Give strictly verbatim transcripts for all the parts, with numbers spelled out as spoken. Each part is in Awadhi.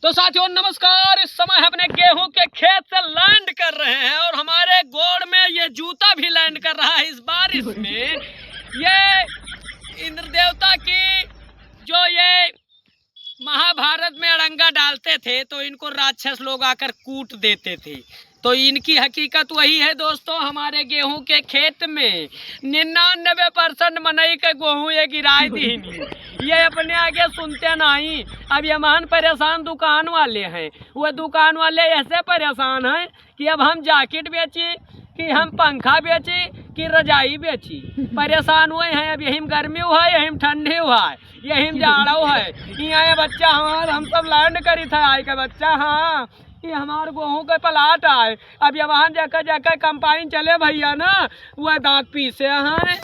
तो साथियों नमस्कार, इस समय हम अपने गेहूं के खेत से लैंड कर रहे हैं और हमारे गोड़ में ये जूता भी लैंड कर रहा है इस बारिश में। ये इंद्र देवता की जो ये महाभारत में अड़ंगा डालते थे तो इनको राक्षस लोग आकर कूट देते थे। तो इनकी हकीकत वही है दोस्तों, हमारे गेहूं के खेत में निन्यानबे परसेंट मनई के गेहूं ये गिराए दीनी। ये अपने आगे सुनते नहीं। अब ये महान परेशान दुकान वाले हैं, वो दुकान वाले ऐसे परेशान हैं कि अब हम जैकेट बेची, कि हम पंखा बेची, कि रजाई बेची। परेशान हुए हैं, अब यही में गर्मी हुआ है, यही में ठंडी हुआ है, यही में जाड़ा हुआ है। यहाँ ये बच्चा हमार, हम सब लैंड करी था आए के बच्चा, हाँ, ये हमार गेहूं के प्लाट आए। अब ये वहाँ जाकर जाकर कंपाइन चले भैया ना, वह दांत पीसे हैं,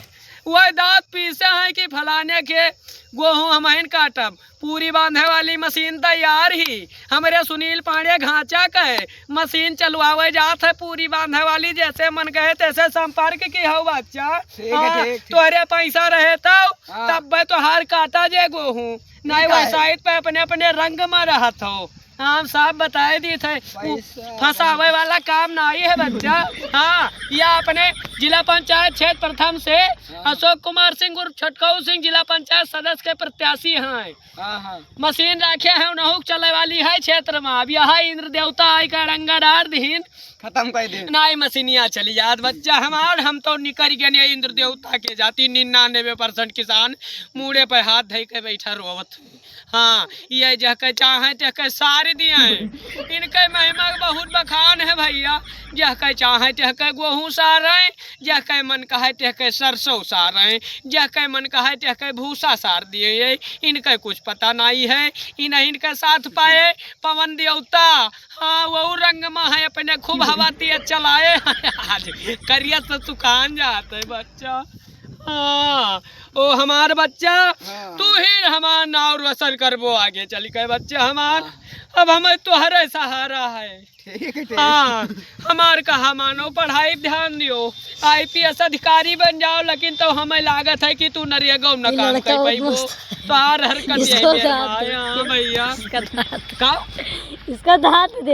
वह दांत पीसे हैं कि फलाने के गेहूं हम ही काटब। पूरी बांधे वाली मशीन तैयार ही, हमरे सुनील पांडे घाचा के मशीन चलवावे जात है पूरी बांधे वाली, जैसे मन कहे तैसे संपर्क की हो बच्चा। ठीक है, हाँ, ठीक, ठीक। तोहरे पैसा रहे तो हाँ। तब तोहार काटा जे गेहूं, नहीं ठीक है। वैसा ही पे अपने अपने रंग में रहत हो। हम साफ बताए दी थे, उ पैसा फंसावे वाला काम नहीं है बच्चा। हाँ, या अपने जिला पंचायत क्षेत्र प्रथम से हाँ। अशोक कुमार सिंह उर्फ छोटकाऊ सिंह जिला पंचायत सदस्य के प्रत्याशी हैं। हाँ, हाँ। मशीन रखे हैं, उनहू के चले वाली है क्षेत्र में। अब यह इंद्र देवता आई का अड़ंगा डार दीन। खत्म कर दे। नहीं, मशीनिया चली जात बच्चा हमार, हम तो निकल गए नहीं इंद्र देवता के जाति। निन्यानबे परसेंट किसान मूड़े पर हाथ धइ के बैठा रोवत। हाँ, ये जहके चाहे तहके सार दिए हैं। इनके महिमा के बहुत बखान है भैया। जहके चाहे तहके गेहूं सार हैं, जहके मन कहे तहके सरसों सार हैं, जहके मन कहे तहके भूसा सार दिए हैं। इनके कुछ पता नहीं है। इन इनके साथ पाए पवन देवता, हाँ, वो रंग में है, अपने खूब हवा तेज चलाए। आज करिया से सुखान जात है बच्चा। हाँ, ओ हमार बच्चा, हाँ। तू ही हमार नाव रोशन करबो आगे चल के बच्चा हमार। हाँ। अब हमें तोहरे सहारा है। ठीक है, ठीक। हाँ, हमार कहा मानो, पढ़ाई ध्यान दियो, आईपीएस अधिकारी बन जाओ, लेकिन तो हमें लागत है कि तू नरेगा में न ये काम लड़का कर बहुत पाइबो। मस्त। तोहार हरकत इसको यही मेरे दांत भाई, हाँ भैया। इसका दांत। का? इसका दांत दे।